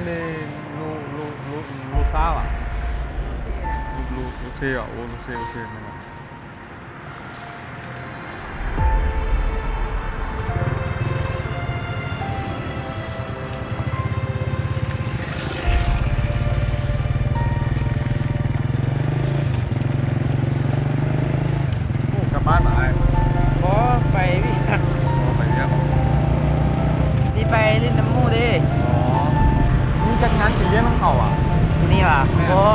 ເລ ໂລ ໂລ ໂລ ໂລຊາວະ ໂລ ໂລເຊວະ ໂອ ໂລເຊ ໂລເຊ ແມ່ນລະ. ໂອ້ ກັບບ້ານບໍ່ອ້າຍ? ບໍ່ ໄປວຽກ. ອໍ ໄປວຽກ. ຊິໄປຫຼິ້ນນຳໝູ່ເດ້. ອໍ ມີຈັດງານກິນລ້ຽງນຳເຂົາຫວາ? ມື້ນີ້ຫວາ? ແມ່ນ. ບໍ່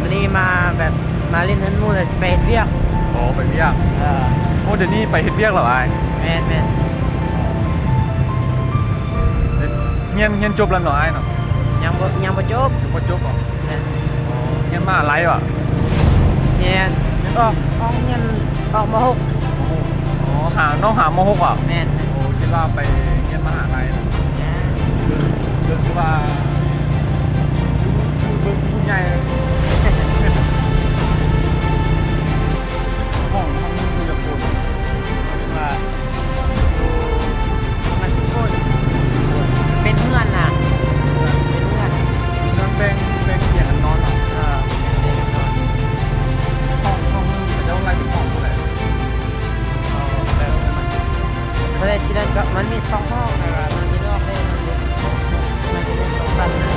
ມື້ນີ້ມາແບບ ມາຫຼິ້ນເຮືອນໝູ່ແລ້ວຊິໄປເຮັດວຽກ. ອໍ ໄປວຽກ. ເອີ ໂອ້ ດຽວນີ້ໄປເຮັດວຽກແລ້ວອ້າຍ? ແມ່ນໆ. ຮຽນ ຮຽນຈົບແລ້ວເນາະອ້າຍເນາະ? ຍັງບໍ່ ຍັງບໍ່ຈົບ. ຍັງບໍ່ຈົບບໍ? ແມ່ນ. ຮຽນມະຫາໄລຫວາ? ຮຽນ ຮຽນ ອອກ ອອກຮຽນ ອອກ ມໍຫົກ. ອໍ ຫາ ນ້ອງຫາ ມໍຫົກຫວາ? ແມ່ນ. ໂອ້ ຄິດວ່າໄປຮຽນມະຫາໄລ. ຄືວ່າ ຄືເບິ່ງຜູ້ໃຫຍ່ ຫ້ອງມັນມີຢູ່ຈັກຄົນ? ວ່າ ປະມານສິບຄົນ. ເປັນເຮືອນນະ ເປັນເຮືອນ ເຮືອນແບ່ງ ແບ່ງກຽນກັນນອນເນາະ. ເອີ ແບ່ງກຽນກັນນອນ. ຫ້ອງ ຫ້ອງໜຶ່ງເຂົາເຈົ້າໄລ່ເປັນຫ້ອງເທົ່າໃດ? ເອີ ແຕ່ວ່າມັນ ບໍ່ໄດ້ຊິໄດ້ກໍມັນມີສອງຫ້ອງ ແຕ່ວ່າມັນມີນອກເດ້ ມັນຈະມີສອງຊັ້ນນະ.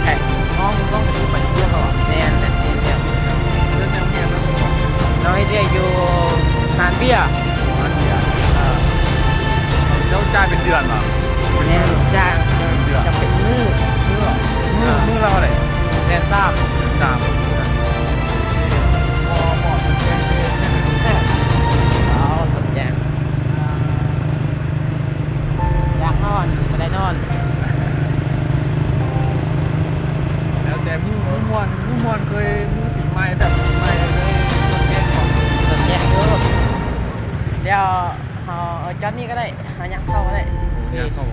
ແຂກ ນ້ອງ ນ້ອງໄປຢູ່ປະເທດວຽດເນາະ? ແມ່ນ ໄປປະເທດວຽດ. ເຮັດຫຍັງ ເຮັດຫຍັງ? ນ້ອງເຮັດວຽກຢູ່ຮ້ານເບຍ. ຮ້ານເບຍ. ເອີ ເຈົ້າຈ່າຍເປັນເດືອນຫວາ? ແມ່ນ ຈ່າຍເປັນເດືອນ. ຈະເປັນມື້. ມື້ ມື້ລະເທົ່າໃດ? ແສນສາມ. ແສນສາມ. ບໍ່ ບໍ່ສົນໃຈເລີຍ. ເອົາ ສົນໃຈ. ຢາກນອນ ບໍ່ໄດ້ນອນ. ແລ້ວແຕ່ມື້ ມື້ມ່ວນ ມື້ມ່ວນເຄີຍ ມື້ປີໃໝ່ ແບບປີໃໝ່ເຄີຍສົນໃຈບໍ່? ສົນໃຈຢູ່. ດຽວເຮົາເອົາຈອດນີ້ກໍໄດ້ ເຮົາຍ່າງເຂົ້າກໍໄດ້. ໂອ້ ຍ່າງເຂົ້າ.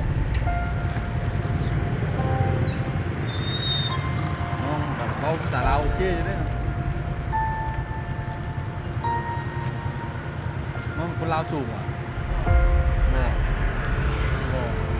ນ້ອງກໍເວົ້າພາສາລາວໂອເຄຢູ່ເດ້. ນ້ອງຄົນລາວສູງຫວາ? ບໍ່ ບໍ່.